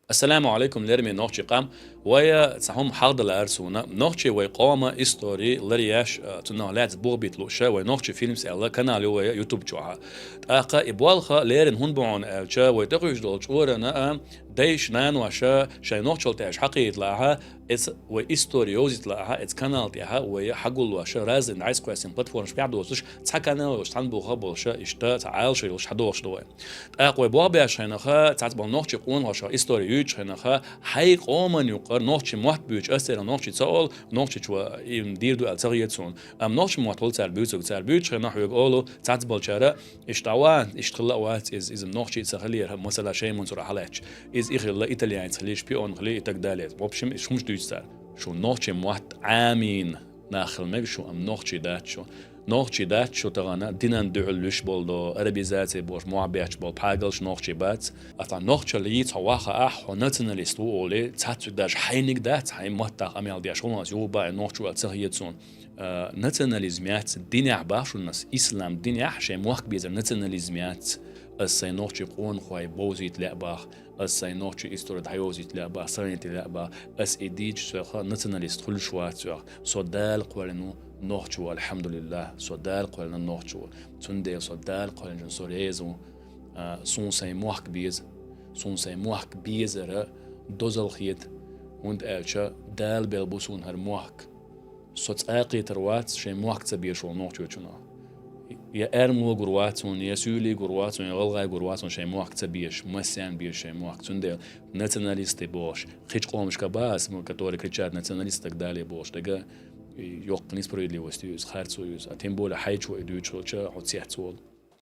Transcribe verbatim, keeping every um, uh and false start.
Ассаламу алейкум, лераме нохчий къам. Вай цхьа хӀума хьахдала ара суна. Нохчий вай къома истори ларъеш, а, цунах лаьцна бух бита лууша, вай нохчий фильмс аьлла канал ю вай YouTube чохь. ТӀаккха и болх леррина хӀунда бу хьуна аьлча, вай тӀекхуьуш долчу чкъурана а, дайша, наноша шайн нохчалла тӀехь хьакхийта лаахь, эца вай истори йовзийта лаахь, эца канал тӀехь вай хьагуллоша, разный дӀасакхоьссина платформаш тӀехь доцуш, цхьа канал йолуш, цхьана буха болуша, иштта цхьа Ӏалашо йолуш хьадогӀуш ду вай. ТӀаккха вай болх беш хенахь, цхьацца болу нохчий къонахаша истори юьйцуш хенахь, хьайн къоман юкъара нохчий мотт буьйцуш, ас церан нохчий ца олу, нохчичо и дийр ду аьлла ца хета суна. Амма нохчий мотт хуьлу цара буьйцург, цара буьйцуш хенахь хьоьга олу, цхьацца болчара, иштта а ван, иштта хилла а вац иза, иза нохчий ца хилира, масала, шайн мунцура хьалаьтташ. Иза и хилла, итальянец хилийша, шпион хилий и так далее. В общем, иштта хӀумаш дуьйцу цара. Шу нохчий мотт Ӏамийна нах хила мега шу, амма нохчий дац шу. Нохчий дац шу тахана, динан дуьхьал луьйш болу до, арабизация бохуш мохь бетташ болу пхьагалш нохчий бац. Аса нохчалла йийца хьо ваха ахь, хьо националист ву олий, цхьацца даже хьайниг дац, хьайн маттах къамел деш, хӀунда аьлча юха бен нохчо аьлла ца хета суна. А, национализм яц, динехь бах шуна ас, ислам динехь шайн мохк безар национализм яц. Ас сайн нохчий къонахой бовзийта лаьа бах. Ас сайн нохчий истори дӀайовзийта лаьа бах, сайна тӀе лаьа бах. Ас и дийцича, соьга националист хуьлуш вац соьга. Со Дала кхоьллина ву нохчо, алхьамдулиллахӀ, со Дала кхоьллина нохчо. Цундела со Дала кхоьллинчунна со реза ву. А, суна сайн мохк беза. Суна сайн мохк безара дозалла хета, хӀунда аьлча Дала белла бу суна хӀара мохк. Со цкъа а кхетар вац шайн мохк ца безаш волу нохчочунах. Я аьрмало гур вац хьуна, я суьйли гур вац хьуна, я гӀалгӀай гур вац хьуна шайн мохк ца безаш, массарна беза шайн мохк. Цундела националисты бохуш, кхечу къомашкахь бац, которые кричат националисты так далее бохуш, дага йоккха несправедливость ю иза, харцо ю иза. А тем более хьайчо и дуьйцуш хилча, хьо цецволу.